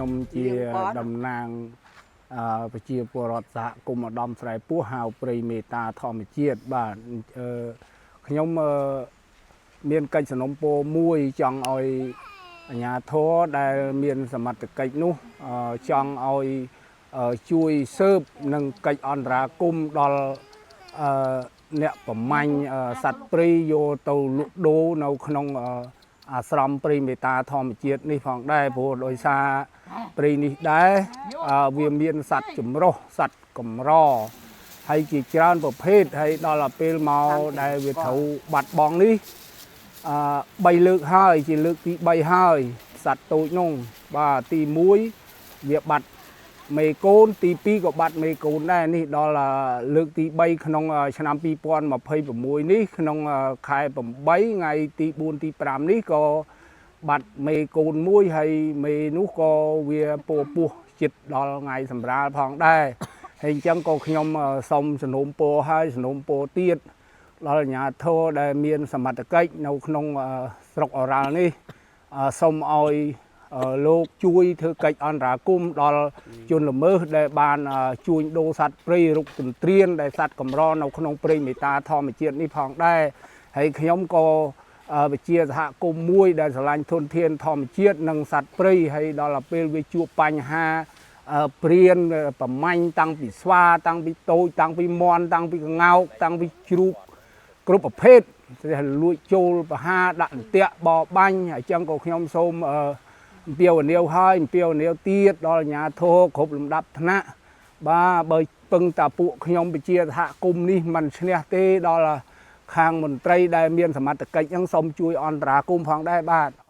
ខ្ញុំជាតំណាងអឺប្រជាពលរដ្ឋសហគមន៍ឧត្តមស្រែពោះហៅព្រៃមេតាធម្មជាតិបាទអឺខ្ញុំអឺមានកិច្ចសំណូមពរមួយចង់ឲ្យអាជ្ញាធរដែលមានសមត្ថកិច្ចនោះអឺចង់ឲ្យអឺជួយស៊ើបនិងកិច្ចអន្តរាគមន៍ដល់អឺអ្នកប្រមាញ់អឺសត្វព្រៃយកទៅលក់ដូរនៅក្នុងអឺ អាស្រមព្រៃមេតាធម្មជាតិនេះផងដែរព្រោះដោយសារព្រៃនេះដែរអឺវាមានសត្វចម្រុះសត្វកម្រហើយជាច្រើនប្រភេទហើយដល់ទៅពេលមកដែលវាត្រូវបាត់បង់នេះអឺ3លើកហើយជាលើកទី3ហើយសត្វតូចនោះបាទទី1វាបាត់មេកូនទី2ក៏បាត់មេកូនដែរនេះដល់លើកទី3ក្នុងឆ្នាំ2026នេះក្នុងខែ8ថ្ងៃទី4ទី5នេះក៏បាត់មេកូនមួយហើយមេនោះក៏វាពោពោះចិត្តដល់ថ្ងៃសម្រាលផងដែរហើយអញ្ចឹងក៏ខ្ញុំសូមសំណូមពរហើយសំណូមពរទៀតដល់អាជ្ញាធរដែលមានសមត្ថកិច្ចនៅក្នុងស្រុកអូរ៉ាល់នេះសូមឲ្យលោកជួយធ្វើកិច្ចអន្តរាគមន៍ដល់ជនល្មើសដែលបានជួញដូរសត្វព្រៃរុកទន្ទ្រានដែលសត្វកម្រនៅក្នុងព្រៃមេតាធម្មជាតិនេះផងដែរហើយខ្ញុំក៏វិជាសហគមន៍មួយដែលស្រឡាញ់ធនធានធម្មជាតិនិងសត្វព្រៃហើយដល់ទៅពេលវាជួបបញ្ហាព្រានប្រមាញ់តាំងពីស្វាតាំងពីតូចតាំងពីមន់តាំងពីក្ងោកតាំងពីជ្រូកគ្រប់ប្រភេទដែលលួចចូលបហាដាក់អន្ទាក់បបាញ់អញ្ចឹងក៏ខ្ញុំសូមអឺអំពាវនាវហើយអំពាវនាវទៀតដល់អាជ្ញាធរគ្រប់លំដាប់ថ្នាក់បាទបើពឹងតាពួកខ្ញុំវិជាសហគមន៍នេះមិនឈ្នះទេដល់ខាងមន្ត្រីដែលមានសមត្ថកិច្ចហ្នឹងសូមជួយអន្តរាគមន៍ផងដែរបាទ។